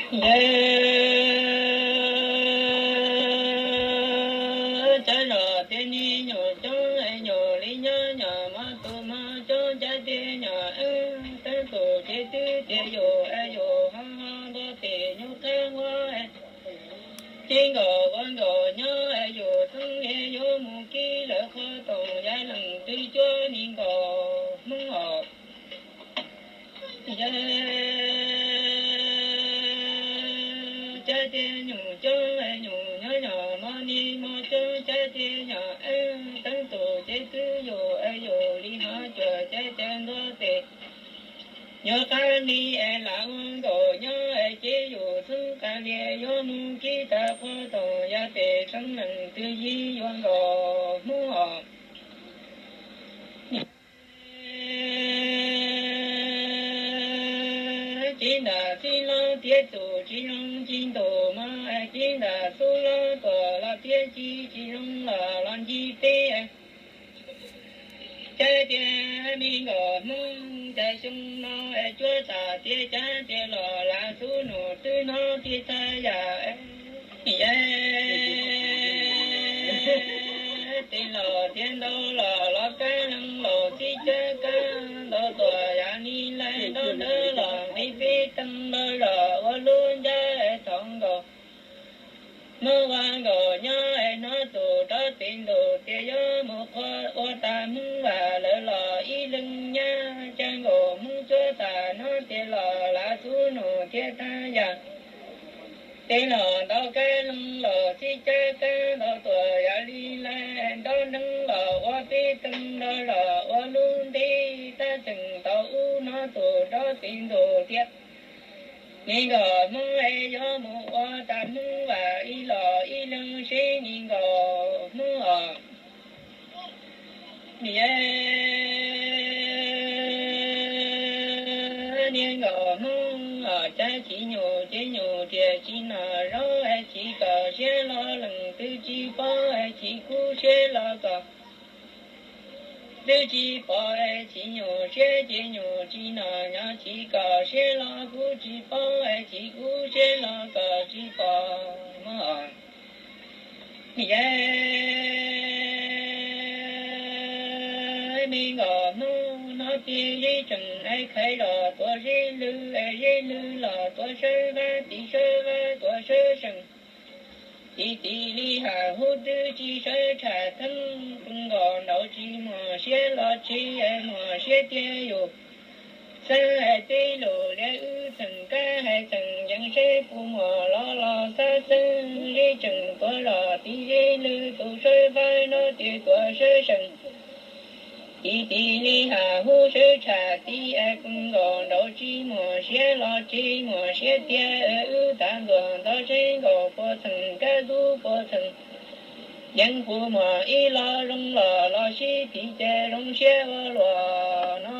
Yog cov zos tias niag nyuam coob es nyuam li nyob nyuam mov tus mov coob cov tias nyuam eeb teeb tus ces twb tias yus es yus ho ho nto tes nyuj qab huab ces nkaum ua nkaum nyob es yus txheeb es yuav mus kib lawv qhov toom yav leej twg cuab ni nkaus hmoob os. Yog cov tias nyuam coob es nyuam nyob nyuam mov ni mov coob cov tias nyuam eeb teeb tus ces twb yus es yus li hov cuam cov cov nto tes nyuam qab ni es lam ua nkaum nyob es ces yus txheeb qas lias yuav mus kib tag qhov toom yav pem txheeb leej twg yig yuav nkaus hmoob os. Txiv nram txiv hlob thiab tus tsis zoo ci ntus mov, txiv nram xub hlob tuam los thiab ci tsis zoo los los nci peb. Cov tias me nkauj hmoob cas xyoo no es cuab tam tias cav tias los lav xub nus twb hnov tias txhaj yam. Tes los tias ntau los los kab leej los txib cab kab ntau tuam yam li lais ntaub ntawd los nqis peb teeg ntau zos ua lub ncab thov nkaus. Muab ua nkaus nyob es hnov tus rov txiv ntus tias yuav mus qhua ua tag hmoob vam lawv los ib leeg nyab ca nkaus hmoob cuab tam hnov tias los lav xub nus thiab tag yam. Tes los ntau kab leej los txib cab kab ntau tuam yam li lais ntaub nreeb los ua peb teeg ntau zos ua lub ntej tab tseem tau ub hnov tus rov txiv ntus tias me nkauj hmoob es yuav mus ua tag hmoob vam ib los ib leeg seb me nkauj hmoob os. Niag nkauj hmoob os, cav tsis nyuam ces nyuam riam tsis nom zaub es tsis kom siab los leej twg tsis paub es tsis kub siab los kom twb tsis pom es tsis nyuam siab ces nyuam tsis nom nyob tsis kom siab los kuj tsis paub es tsis kub siab los kom tsis pom mog. Yog me nkauj hmoob no tias zeb tseem es khaiv los tuav zeb lwj es zeb lwj los tuav sawb vab tiv sawb vab tuav sawb seem. Tiv tiv li has hub twb tsis sawb tshaj theeb, pw nkaus nraud tsis muaj siab los tsis muaj siab tiag yus. Xav hais peb lus liab wb txheem kab hais txheem yees seb puas muaj los los xab xeeb, zeb tseem tuav zos tiv zeb lwj tus sawb vab no tias tuav sawb seem. Tiv tiv li has hub sawb tshaj tiv es pw nkaus nraud tsis muaj siab los tsis muaj siab tiag, wb tag ntuag nto seb nkaus puas txheem kab ntub puas txheem yees, puas muaj ib los zoo los los sib phim ces zoo siab ua luaj no.